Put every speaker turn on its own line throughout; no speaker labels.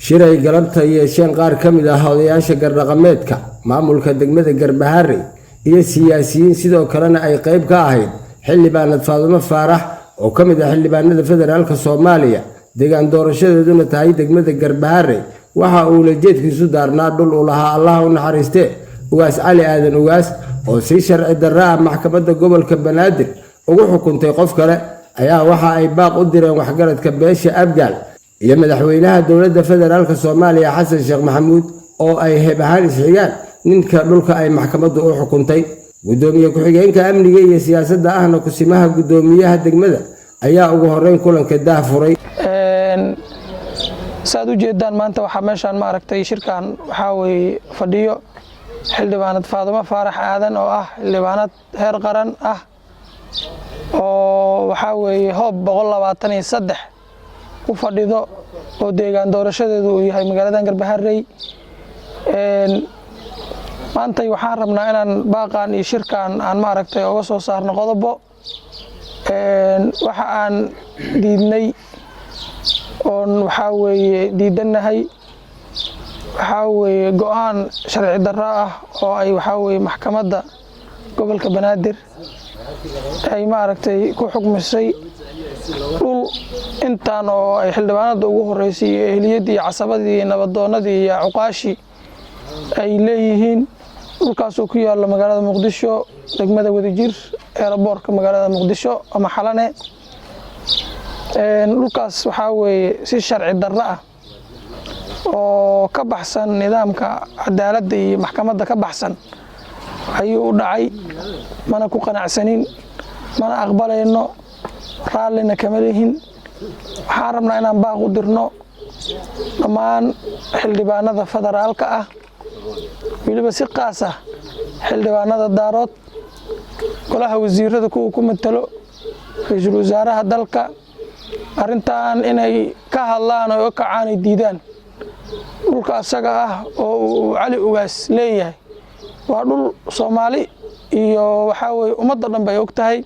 Shiray galabta yeesheen qaar ka mid ah odayaasha gardhaqameedka, maamulka degmada Garbaharey iyo siyaasiyiin, sidoo kalena ay qayb ka ahayd xildhibaanad Faadumo Faarax oo ka mid ah xildhibaanada federaalka Soomaaliya, deegaan doorashadeeduna tahay degmada Garbaharey, waxa uu ulajeedkiisu daarnaa dhul uu lahaa, Allaha u naxariistee, Ugaas Cali Aadan Ugaas, oo si sharci darra ah maxkamadda gobolka Banaadir ugu xukuntay qof kale, ayaa waxa ay baaq u direen waxgaradka beesha Abgaal iyo madaxweynaha dowladda federaalka Soomaaliya, Xasan Sheekh Maxamuud, oo ay heb ahaan isxigaan ninka dhulka ay maxkamaddu u xukuntay. Gudoomiye ku-xigeenka amniga iyo siyaasadda, ahna kusimaha guddoomiyaha degmada, ayaa ugu horeyn kulanka daah furay.
Saad u jeedaan, maanta waxaa meeshaan, maaragtay, shirkan waxaa weeye fadhiyo xildhibaanad Faadumo Faarax Aadan, oo ah xildhibaanad heer qaran ah, oo waxaa weeye hoob 123 ku fadhido, oo deegaan doorashadeedu uu yahay magaaladan Garbaharey. Maantay waxaan rabnaa inaan baaqan iyo shirkan aan, maaragtay, oga soo saarno qodobo. Waxa aan diidnay oon waxaa weeye diidannahay waxaa weeye go'aan sharci darro ah oo ay waxaa weeye maxkamadda gobolka Banaadir ay, maaragtay, ku xukmisay dhul intaan oo ay xildhibaanada ugu horeysay iyo ehliyaddii iyo casabadii iyo nabadoonnadii iyo cuqaashii ay leeyihiin. Dhulkaasoo ku yaallo magaalada Muqdisho, degmada Wadajir, airport-ka magaalada Muqdisho ama Xalane. Dhulkaas waxaa weeye si sharci darro ah oo ka baxsan nidaamka cadaaladda iyo maxkamadda ka baxsan ayuu u dhacay. Mana ku qanacsanin, mana aqbalayno, raallina kama lihin. Waxaan rabnaa inaan baaq u dirno dhammaan xildhibaanada federaalka ah, weliba si qaas ah xildhibaanada Daarood, golaha wasiirada kuwa ku matalo, ra-iisul wasaaraha dalka, arrintan inay ka hadlaan oo kacaan ay diidaan. Dhulka asaga ah oo uu Cali Ugaas leeyahay waa dhul Soomaali iyo waxaa weye ummadda dhan bay og tahay.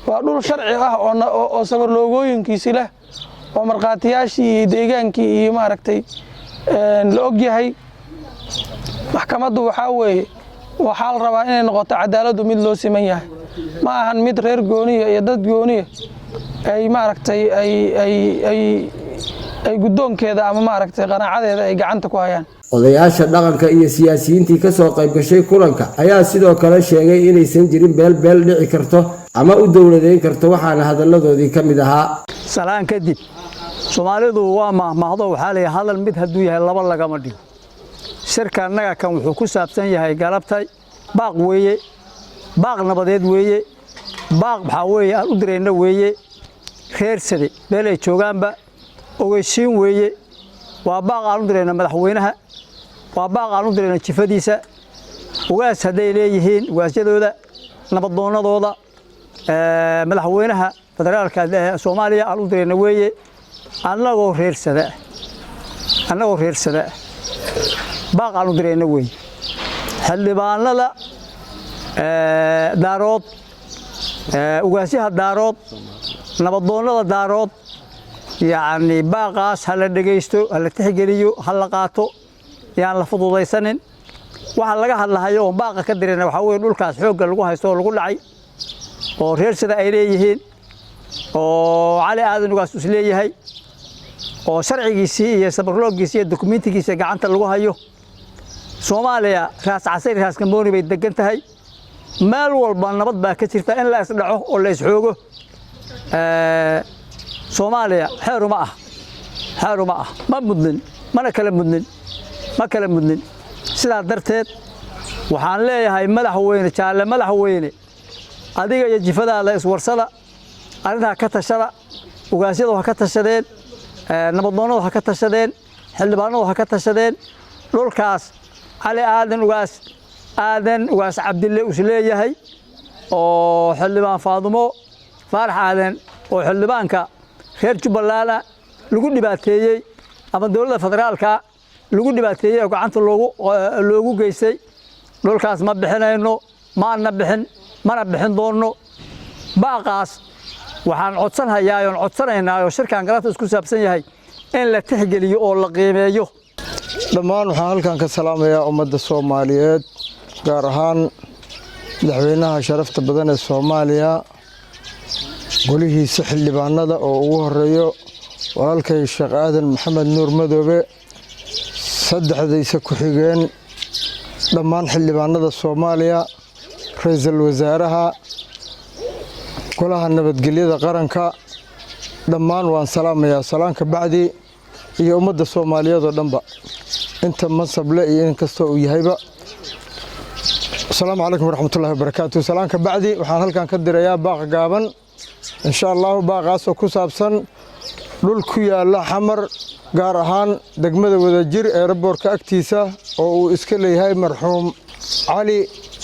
Waa dhul sharci ah oo sabar loogooyinkiisi leh, oo markhaatiyaashii iyo deegaankii iyo, maaragtay, la og yahay. Maxkamaddu waxaa weeye waxaa la rabaa inay noqoto cadaaladdu mid loo siman yahay, ma ahan mid reer gooniya iyo dad gooniya ay, maaragtay, ay guddoonkeeda ama, maaragtay, qanaacadeeda ay gacanta ku hayaan.
Odayaasha dhaqanka iyo siyaasiyiintii kasoo qayb gashay kulanka ayaa sidoo kale sheegay inaysan jirin beel beel dhici karto ama u dowladeyn karto, waxaana hadalladoodii ka mid ahaa:
Salaan kadib, Soomaalidu waa mahmahdo. Waxaa leeyahay, hadal mid hadduu yahay laba lagama dhigo. Shirka annaga kan wuxuu ku saabsan yahay galabtay baaq weeye, baaq nabadeed weeye. Baaq waxaa weeye aan u dirayna weeye reersade meel ay joogaanba, ogeysiin weeye. Waa baaq aan u dirayna madaxweynaha, waa baaq aan u dirayna jifadiisa, ugaas hadday leeyihiin ugaasyadooda, nabadoonnadooda, madaxweynaha federaalka Soomaaliya aan u dirayna weeye. Annagoo reersada, annagoo reersada, baaq aan u dirayna weeye. Xildhibaanada Daarood, ugaasyaha Daarood, nabadoonnada Daarood, yacni baaqaas ha la dhegaysto, ha la tixgeliyo, ha la qaato, yaan la fududaysanin. Waxa laga hadlahayo oon baaqa ka dirayna waxaa weye dhulkaas xoogga lagu haysto oo lagu dhacay, oo reer sida ay leeyihiin, oo Cali Aadan Ugaas is leeyahay, oo sharcigiisii iyo sabarloogiisii iyo dukumentigiisa gacanta lagu hayo. Soomaaliya raas Casayr, raas Gambooni bay degan tahay. Meel walba nabad baa ka jirta. In la isdhaco oo la isxoogo Soomaaliya xeeruma ah, xeeruma ah. Ma mudnin, mana kala mudnin, ma kala mudnin. Sidaa darteed waxaan leeyahay, madaxweyne, jaalle madaxweyne, adiga iyo jifadaada iswarsada, arrintaa ka tashada. Ugaasyadu ha ka tashadeen, nabadoonnadu ha ka tashadeen, xildhibaanadu ha ka tashadeen. Dhulkaas Cali Aadan Ugaas, Aadan Ugaas Cabdille is leeyahay, oo xildhibaan Faadumo Faarax Aadan oo xildhibaanka reer Jubbaland lagu dhibaateeyey ama dowladda federaalka lagu dhibaateeyey oo gacanta loogu geystay, dhulkaas ma bixinayno, maana bixin, mana bixin doonno. Baaqaas waxaan codsanhayaa oon codsanaynaa oo shirkan galabta isku saabsan yahay. In la tixgeliyo oo la qiimeeyo.
Dhammaan waxaan halkan ka salaamayaa ummadda Soomaaliyeed, gaar ahaan madaxweynaha sharafta badan ee Soomaaliya, golihiisa xildhibaanada oo ugu horeeyo walaalkay Sheekh Aadan Maxamed Nuur Madoobe, saddexdiisa ku-xigeen, dhammaan xildhibaanada Soomaaliya, ra-iisul wasaaraha, golaha nabadgelyada qaranka. Dhammaan waan salaamayaa. Salaanka bacdi iyo ummadda Soomaaliyeed oo dhanba, inta mansable iyo in kastoo uu yahayba, asalaamu calaykum waraxmatullahi wabarakaatu. Salaanka bacdi, waxaan halkan ka dirayaa baaq gaaban, insha Allahu, baaqaasoo ku saabsan dhul ku yaalla Xamar, gaar ahaan degmada Wadajir, airportka agtiisa, oo uu iska leeyahay marxuum Cali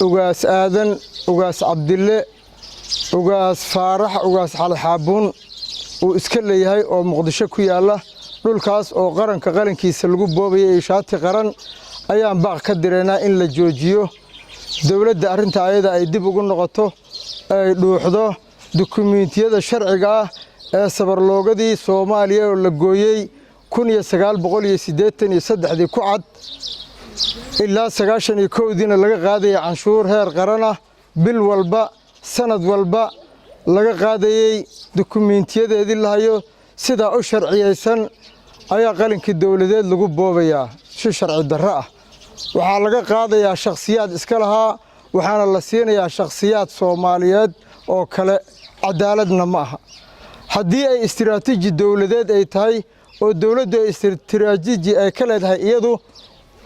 Ugaas Aadan Ugaas Cabdille Ugaas Faarax Ugaas Cali Xaabuun uu iska leeyahay oo Muqdisho ku yaalla. Dhulkaas oo qaranka qarankiisa lagu boobayay iyo shaati qaran ayaan baaq ka diraynaa in la joojiyo, dowladda arrinta ayada ay dib ugu noqoto, ay dhuuxdo dukumiintiyada sharciga ah ee sabarloogadii Soomaaliya oo la gooyey 1983-dii ku cad, ilaa 91-diina laga qaadayay canshuur heer qaran ah, bil walba, sanad walba laga qaadayey, dukumiintiyadeedii la hayo. Sidaa u sharciyeysan ayaa qalinkii dowladeed lagu boobayaa si sharci darro ah. Waxaa laga qaadayaa shakhsiyaad iska lahaa, waxaana la siinayaa shakhsiyaad Soomaaliyeed oo kale. Cadaaladna ma aha. Haddii ay istiraatiiji dowladeed ay tahay oo dowladdu ay istiraatiiji ay ka leedahay iyadu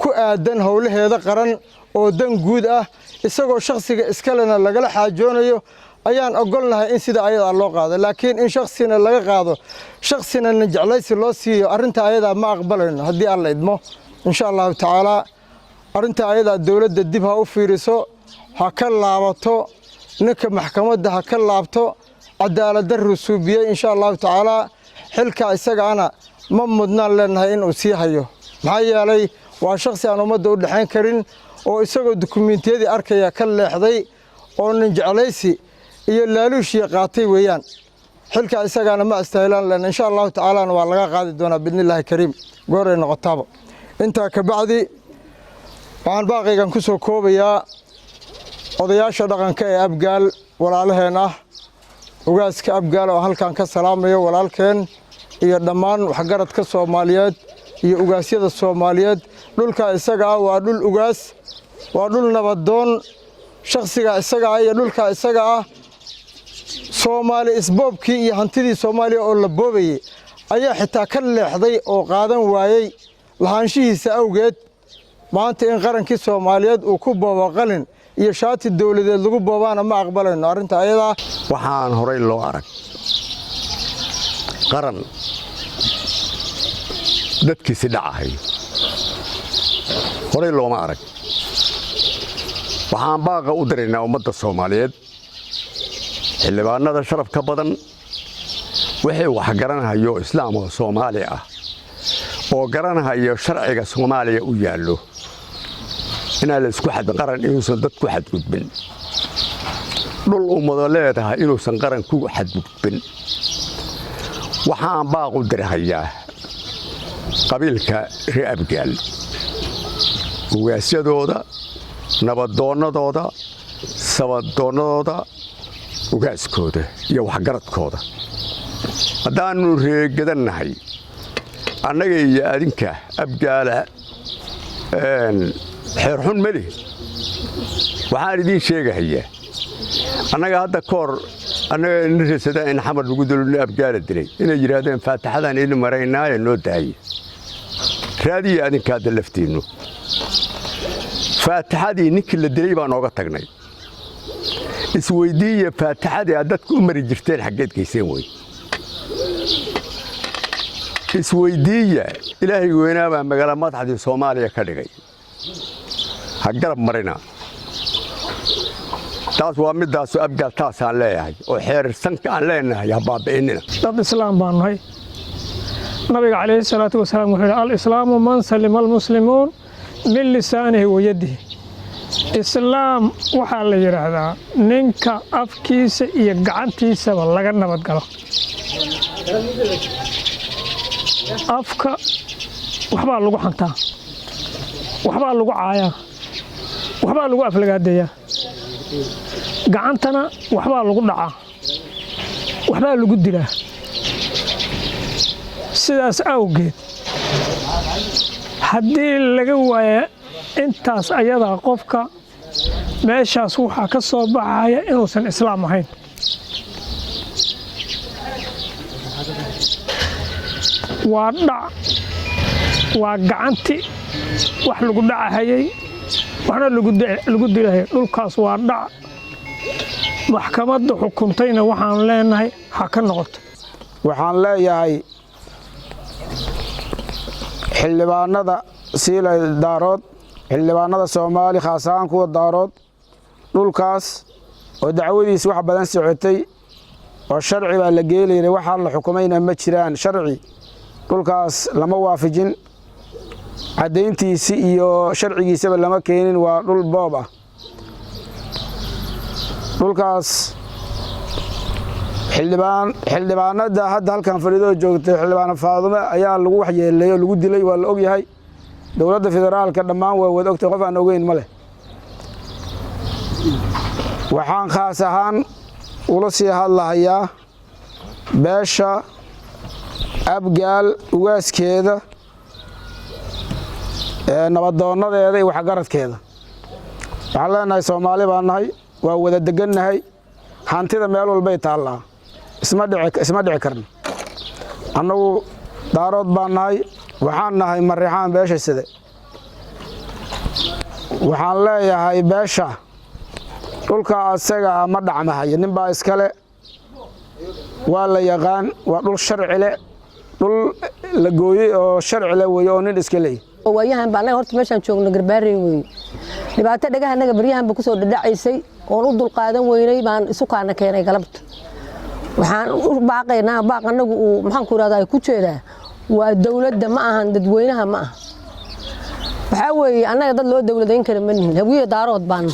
ku aadan howlaheeda qaran oo dan guud ah, isagoo shakhsiga iskalena lagala xaajoonayo, ayaan ogolnahay in sida ayadaa loo qaado. Laakiin in shakhsina laga qaado, shakhsina nin jeclaysi loo siiyo, arrinta ayadaa ma aqbalayno. Haddii Alla idmo, insha Allahu tacaalaa, arrinta ayadaa dowladda dib ha u fiiriso, ha ka laabato, ninka maxkamadda ha ka laabto. Cadaaladdarruu suubiyey. Insha Allahu tacaalaa, xilka isagaana ma mudnaan leenahay inuu sii hayo, maxaa yeelay waa shakhsi aan ummadda u dhexayn karin oo isagoo dukumiintiyadii arkaya ka leexday oo nin jeclaysi iyo laaluushiya qaatay weeyaan. Xilka isagaana ma astaahilaan lena. Insha Allahu tacaalana waa laga qaadi doonaa biidni Illaahi kariim gooray noqotaaba. Intaa ka bacdi, waxaan baaqaygan ku soo koobayaa odayaasha dhaqanka ee Abgaal, walaalaheen ah, ugaaska Abgaal oo halkan ka salaamayo walaalkeen, iyo dhammaan waxgaradka Soomaaliyeed iyo ugaasyada Soomaaliyeed. Dhulka isaga ah waa dhul ugaas, waa dhul nabadoon. Shakhsiga isaga ah iyo dhulka isaga ah, Soomaali isboobkii iyo hantidii Soomaaliya oo la boobayey ayaa xitaa ka leexday oo qaadan waayey lahaanshihiisa awgeed. Maanta in qarankii Soomaaliyeed uu ku boobo qalin iyo shaati dowladeed lagu boobaana ma aqbalayno arrinta ayadaa.
Waxaan horay loo arag qaran dadkiisi dhacahayo, horay looma arag. Waxaan baaqa u diraynaa ummadda Soomaaliyeed, xildhibaanada sharafka badan, wixii wax garanhayo islaam oo Soomaali ah oo garanhayo sharciga Soomaaliya u yaallo, inaan la isku qaran inuusan dad ku xadgudbin, dhul ummado leedahay inuusan qaran ku xadgudbin. Waxaan baaq u dirhayaa qabiilka ree Abgaal, ugaasyadooda, nabadoonnadooda, sabadoonnadooda, ugaaskooda iyo waxgaradkooda. Haddaannu reegadannahay annaga iyo adinka Abgaala, xeerxun meli. Waxaan idiin sheegahayaa, annaga hadda ka hor annaga nin reesadaan in Xamar lagu dilo, nin Abgaala dilay, inay yidhaahdeen faataxadaan idin maraynaaye noo daaye. Raadiya adinka hadda laftiinnu. Faataxadii ninkii la dilay baa nooga tagnay. Isweyddiiya, faataxadii aad dadka u mari jirteen xaggeed geyseen wey? Isweyddiiya. Ilaahay weynaa baa magaala madaxdii Soomaaliya ka dhigay, ha garab marina. Taas waa midaasu Abgaal, taasaan leeyahay oo xeersanka aan leenahay ha baabi'inina.
Dad islaam baan nahay. Nabiga calayhi salaatu wasalaam wuxuu yidhi: "الإسلام من سلم المسلمون من لسانه ويده." Islaam waxaa la yidhaahdaa ninka afkiisa iyo gacantiisaba laga nabad galo.
Afka waxbaa lagu xantaa, waxbaa lagu caayaa, waxbaa lagu aflagaadeeyaa. Gacantana waxbaa lagu dhacaa, waxbaa lagu dilaa. Sidaas awgeed, haddii laga waaya intaas ayadaa, qofka meeshaas waxaa ka soo baxaya inuusan islaam ahayn. Waa dhac, waa gacanti wax lagu dhacahayey, waxna lagu dilahayay. Dhulkaas waa dhac. Maxkamadda xukuntayna waxaan leenahay ha ka noqoto.
Waxaan leeyahay xildhibaanada siilay Daarood, xildhibaanada Soomaali, khaas ahaan kuwa Daarood, dhulkaas oo dacwadiis wax badan socotay oo sharci baa la geelayay, waxaa la xukumayna ma jiraan. Sharci dhulkaas lama waafajin, caddayntiisi iyo sharcigiisaba lama keenin. Waa dhul boob ah dhulkaas. Xildhibaanada hadda halkan fadhiidoo joogtay, Xildhibaan Faadume, ayaa lagu waxyeeleeyey oo lagu dilay. Waa la og yahay, dowladda federaalka dhammaan waa wada ogtay, qof aan ogeyn ma leh. Waxaan khaas ahaan ula sii hadlahayaa beesha Abgaal, ugaaskeeda, nabaddoonnadeeda iyo waxgaradkeeda. Waxaan leenahay, Soomaali baan nahay, waa wada degannahay, hantida meel walbay taallaa, isma dhici karna. Annagu Daarood baan nahay, waxaan nahay Marixaan beesha Side. Waxaan leeyahay beesha, dhulka asaga ma dhacmahayo, nin baa iskale, waa la yaqaan, waa dhul sharci leh, dhul la gooyey oo sharci leh weeye oo nin iska leeyahy.
Waayahan ba annaga horta meeshaan joogno Garbaarey weeye. Dhibaato dhagaha annaga baryahanba kusoo dhadhacaysay oon u dulqaadan weynay baan isu kaana keenay galabta. Waxaan u baaqaynaa, baaq annagu uu, maxaan ku irahdaa, ku jeedaa waa dowladda, ma ahan dadweynaha, ma aha. Waxaa weeye, annaga dad loo dowladayn kara ma nihin. Hawiye Daarood baanu,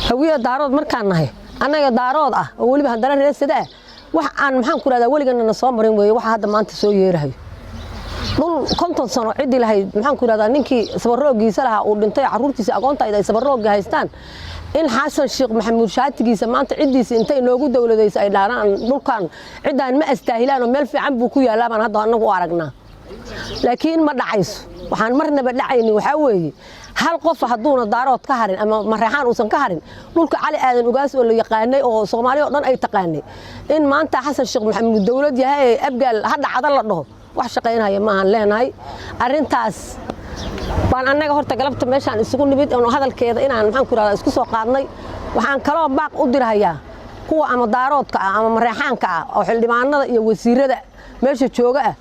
Hawiye Daarood markaan nahay, annaga Daarood ah oo weliba haddana reesada ah, wax aan, maxaan ku irahdaa, weligana na soo marin weeye. Waxa hadda maanta soo yeerahayo, dhul 50 sano ciddii lahayd, maxaan ku irahdaa, ninkii sabaroogiisa lahaa uu dhintay, carruurtiisa aqoontayda ay sabarooga haystaan, in Xasan Sheekh Maxamuud shaatigiisa maanta ciddiisa intay noogu dowladayso ay dhaaraan dhulkan ciddaan ma astaahilaan oo meel fiican buu ku yaallaa baan hadda annagu u aragnaa. Laakiin ma dhacayso. Waxaan marnaba dhacaynin waxaa weeye, hal qof hadduuna Daarood ka harin ama Mareexaan uusan ka harin, dhulka Cali Aadan Ugaas oo la yaqaanay oo Soomaali oo dhan ay taqaanay, in maanta Xasan Sheekh Maxamuud dowlad yahay ee Abgaal ha dhacda la dhaho, wax shaqaynaya maahan leenahay. Arrintaas baan annaga horta galabta meeshaan isugu nimid oon hadalkeeda inaan, maxaan ku irahdaa, isku soo qaadnay. Waxaan kaloo baaq u dirhayaa kuwa ama Daaroodka ah ama Mareexaanka ah oo xildhibaanada iyo wasiirada meesha jooga ah.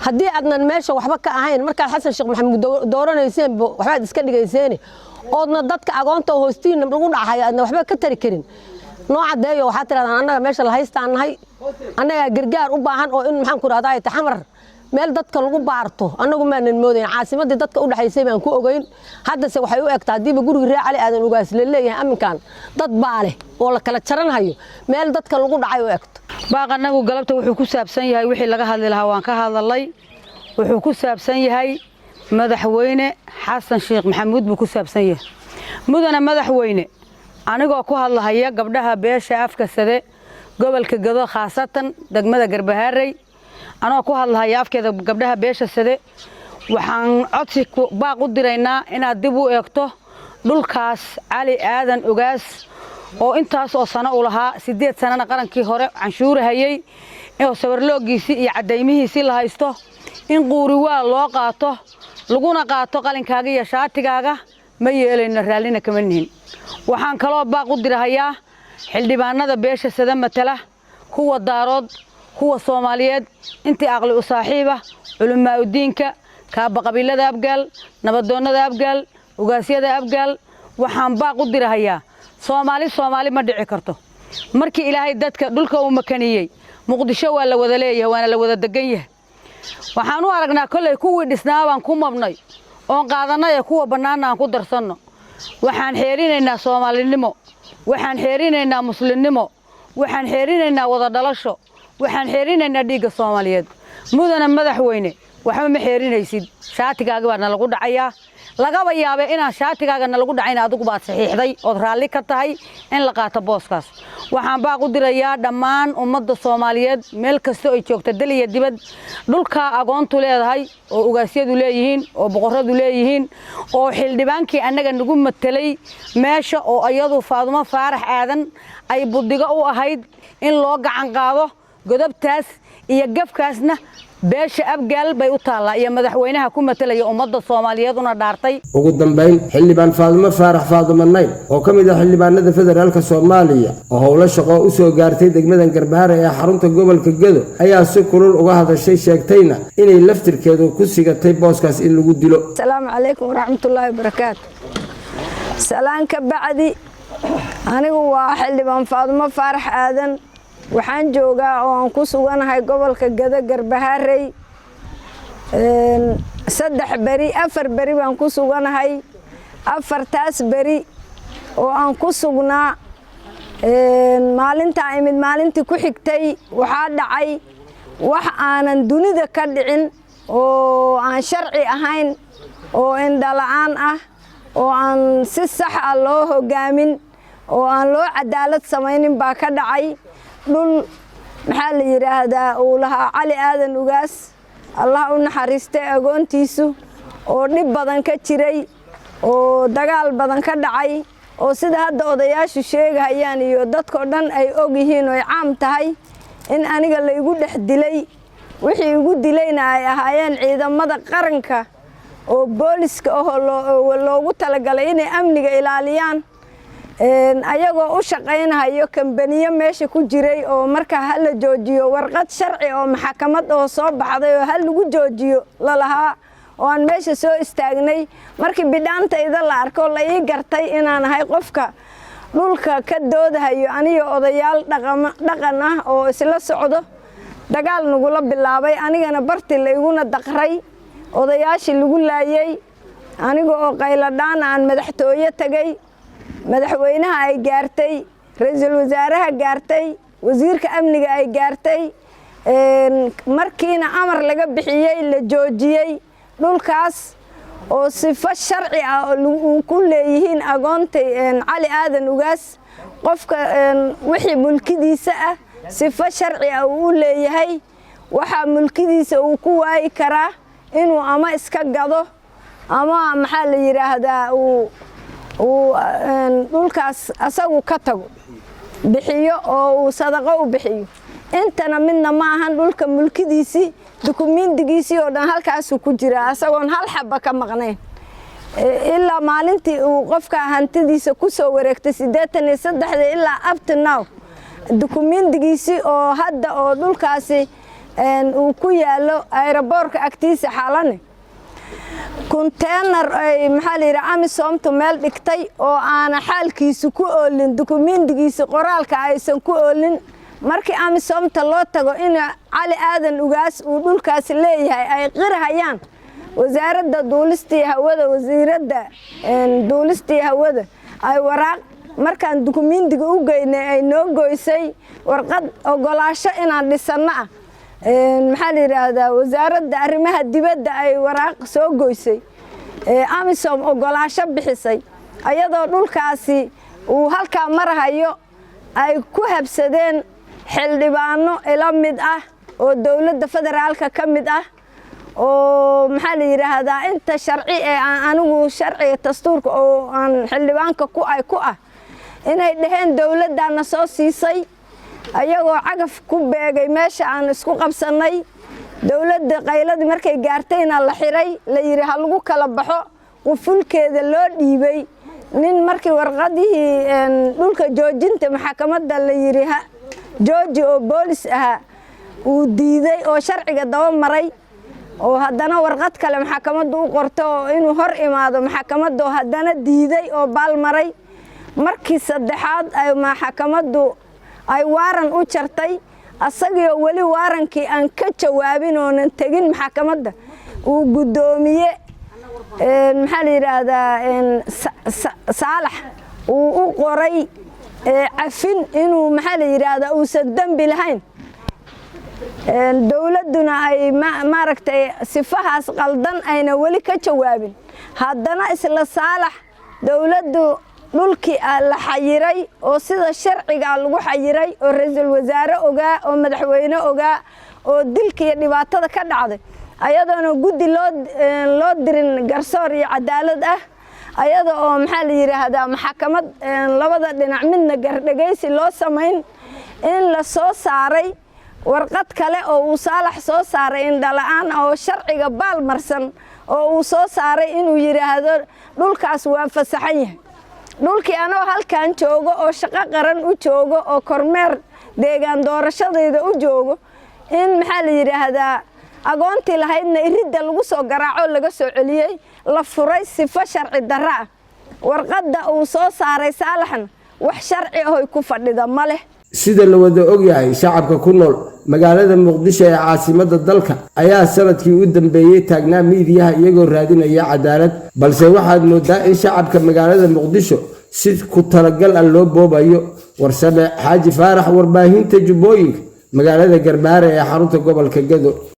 Haddii aadnan meesha waxba ka ahayn markaad Xasan Sheekh Maxamuud dooranayseanba, waxbaad iska dhigayseene, oodna dadka agoonta oo hoostiinna lagu dhacayo aadna waxba ka tari karin, noo caddeeyo. Waxaad tirahdaan, annaga meesha la haystaan nahay, annagaa gargaar u baahan oo in, maxaan ku irahdaa, taxamar meel dadka lagu baarto annagu maanan moodayn. Caasimaddii dadka u dhexaysay baan ku ogeyn. Haddase waxay u egtaa, haddiiba gurigii reer Cali Aadan Ugaas la leeyahay aminkan dad baa leh oo la kala jaranhayo, meel dadka lagu dhacay u egto.
Baaq annagu galabta wuxuu ku saabsan yahay, wixii laga hadli lahaa waan ka hadalay, wuxuu ku saabsan yahay Madaxweyne Xasan Sheekh Maxamuud buu ku saabsan yahay. Mudane madaxweyne, anigoo ku hadlahaya gabdhaha beesha afka Sade, gobolka Gado, khaasatan degmada Garbahaarey, anoo ku hadlahaya afkeeda gabdhaha beesha Sade, waxaan codsi baaq u diraynaa inaad dib u eegto dhulkaas Cali Aadan Ogaas oo intaas oo sano u lahaa, 8 sanana qarankii hore canshuurahayey, oo sabarloogiisii iyo caddaymihiisii la haysto, in quuriwaa loo qaato, laguna qaato qalinkaaga iyo shaatigaaga, ma yeelayno, raallina kama nihin. Waxaan kaloo baaq u dirahayaa xildhibaanada beesha Sada matala, kuwa Daarood, kuwa Soomaaliyeed, intii aqli u saaxiiba, culimaa'udiinka, kaaba qabiilada Abgaal, nabadoonnada Abgaal, ugaasyada Abgaal. Waxaan baaq u dirahayaa, Soomaali Soomaali ma dhici karto. Markii Ilaahay dadka dhulka uu makaniyey, Muqdisho waa la wada leeyahay, waana la wada degan yahay. Waxaan u aragnaa kolley kuwii dhisnaa baan ku mabnay oon qaadannay, ee kuwa bannaanna aan ku darsanno. Waxaan xeerinaynaa soomaalinimo, waxaan xeerinaynaa muslimnimo, waxaan xeerinaynaa wada dhalasho, waxaan xeerinaynaa dhiigga Soomaaliyeed. Mudana madaxweyne, waxba ma xeerinaysid, shaatigaaga baa nalagu dhacayaa. Lagaba yaabee inaan shaatigaaga nalagu dhacayn, adigu baad saxiixday ood raalli ka tahay in la qaato booskaas. Waxaan baaq u dirayaa dhammaan ummadda Soomaaliyeed meel kasta ay joogta, dal iyo dibad, dhulkaa agoontu leedahay oo ugaasyadu leeyihiin oo boqorradu leeyihiin oo xildhibaankii annaga nagu matelay meesha oo iyadu Faadumo Faarax Aadan ay buddigo u ahayd, in loo gacan qaado. Godobtaas iyo gafkaasna beesha Abgaal bay u taallaa iyo madaxweynaha ku matelaya ummadda Soomaaliyeed una dhaartay.
Ugu dambayn, xildhibaan Faadumo Faarax, Faadumo Nayl, oo ka mid ah xildhibaanada federaalka Soomaaliya oo howlo shaqo u soo gaartay degmadan Garbahaare ee xarunta gobolka Gedo, ayaa si kulul uga hadashay, sheegtayna inay laftirkeedu ku sigatay booskaas in lagu dilo.
Asalaamu calaykum waraxmatullaahi wabarakaatu. Salaan ka bacdi, anigu waa xildhibaan Faadumo Faarax Aadan. Waxaan joogaa oo aan ku suganahay gobolka Gado, Garbaharey. 3 beri, 4 beri baan ku suganahay. Afartaas beri oo aan ku sugnaa, maalintaa imid, maalintii ku xigtay waxaa dhacay wax aanan dunida ka dhicin oo aan sharci ahayn oo indhala'aan ah oo aan si sax ah loo hogaamin oo aan loo cadaalad samaynin baa ka dhacay. Dhul, maxaa la yidhaahdaa, uu lahaa Cali Aadan Ugaas, Allah u naxariistay, agoontiisu, oo dhib badan ka jiray oo dagaal badan ka dhacay oo sida hadda odayaashu sheegahayaan iyo dadkao dhan ay og yihiin oo ay caam tahay in aniga la igu dhex dilay. Wixii igu dilayna ay ahaayeen ciidamada qaranka oo booliska ahoo loogu talagalay inay amniga ilaaliyaan, ayagoo u shaqaynahayo kambaniyo meesha ku jiray oo markaa hala joojiyo warqad sharci oo maxkamad oo soo baxday oo hal lagu joojiyo lalahaa oo aan meesha soo istaagnay. Markii bidhaantayda la arko, la ii gartay inaan ahay qofka dhulka ka doodahayo, aniyo odayaal dhaqan ah oo isla socdo, dagaal nagula bilaabay. Anigana barti la iguna daqray, odayaashii lagu laayey, aniga oo qayladhaan aan madaxtooye tegay, madaxweynaha ay gaartay, ra-iisul wasaaraha gaartay, wasiirka amniga ay gaartay. Markiina amar laga bixiyey, la joojiyey dhulkaas oo sifo sharci ah uu ku leeyihiin agoontay Cali Aadan Ugaas. Qofka wixii mulkidiisa ah sifo sharci ah uu u leeyahay. Waxaa mulkidiisa uu ku waayi karaa inuu ama iska gado ama, maxaa la yidhaahdaa, uu dhulkaas asagu ka tago, bixiyo oo uu sadaqo u bixiyo. Intana midna ma ahan. Dhulka mulkidiisii, dukumiintigiisii oo dhan halkaasuu ku jiraa, asagoon hal xaba ka maqnayn ilaa maalintii uu qofka hantidiisa ku soo wareegtay 83-dii ilaa up to now. Dukumiintigiisii oo hadda oo dhulkaasi uu ku yaallo aeroboorka agtiisa Xalane, konteenar ay, maxaa la yidhaha, AMISOMtu meel dhigtay oo aana xaalkiisu ku oolin, dukumiintigiisa qoraalka aysan ku oolin. Markii AMISOMta loo tago in Cali Aadan Ugaas uu dhulkaas leeyahay ay qirhayaan. Wasaaradda duulistii hawada, wasiiradda duulistii hawada ay waraaq markaan dukumiintiga u geynay ay noo goysay warqad ogolaasho inaan dhisanno ah. Maxaa la yidhaahdaa, wasaaradda arrimaha dibadda ay waraaq soo goysay, AMISOM ogolaasho bixisay, ayadoo dhulkaasi uu halkaa marahayo ay ku habsadeen xildhibaano ila mid ah oo dowladda federaalka ka mid ah oo, maxaa la yidhaahdaa, inta sharci ee aan anigu sharciga dastuurka oo aan xildhibaanka ku ay ku ah inay dhaheen dowladdaana soo siisay, ayagoo cagaf ku beegay meesha aan isku qabsannay. Dowladda qayladii markay gaartayna la xiray, la yidhi ha lagu kala baxo, qufulkeeda loo dhiibay nin. Markii warqadihii dhulka joojinta maxkamadda la yidhi jooji oo boolis ahaa uu diiday oo sharciga daba maray oo haddana warqad kale maxkamaddu u qorto oo inuu hor imaado maxkamadda oo haddana diiday oo baalmaray. Markii saddexaad ay maxkamaddu ay waaran u jartay, asagioo weli waarankii aan ka jawaabin oonan tegin maxkamadda, uu guddoomiye, maxaa la yidhaahdaa, Saalax uu u qoray cafin inuu, maxaa la yidhaahdaa, uusan dembi lahayn. Dowladduna ay, maaragtay, sifahaas qaldan ayna weli ka jawaabin. Haddana isla Saalax dowladdu dhulkii la xayiray oo sida sharciga lagu xayiray, oo ra-iisul wasaare ogaa oo madaxweyne ogaa oo dilka iyo dhibaatada ka dhacday, ayadoona guddi loo dirin garsoor iyo cadaalad ah, ayada oo, maxaa la yidhaahdaa, maxkamad labada dhinac midna gardhegaysi loo samayn, in la soo saaray warqad kale oo uu Saalax soo saaray, indhala-aan oo sharciga baal marsan, oo uu soo saaray inuu yidhaahdo dhulkaas waa fasaxan yahay. Dhulkii anoo halkan joogo oo shaqo qaran u joogo oo kormeer deegaan doorashadayda u joogo, in, maxaa la yidhaahdaa, agoontii lahaydna iridda lagu soo garaaco, laga soo celiyey, la furay sifo sharci darro ah. Warqadda uu soo saaray Saalaxna wax sharci ahoy ku fadhida ma leh.
Sida la wada ogyahay, shacabka ku nool magaalada Muqdisho ee caasimadda dalka ayaa sanadkii u dambeeyey taagnaa miidiyaha iyagoo raadinaya cadaalad, balse waxaad moodaa in shacabka magaalada Muqdisho si ku talagal ah loo boobayo. Warsame Xaaji Faarax, warbaahinta Jubbooyinka, magaalada Garbaare ee xarunta gobolka Gado.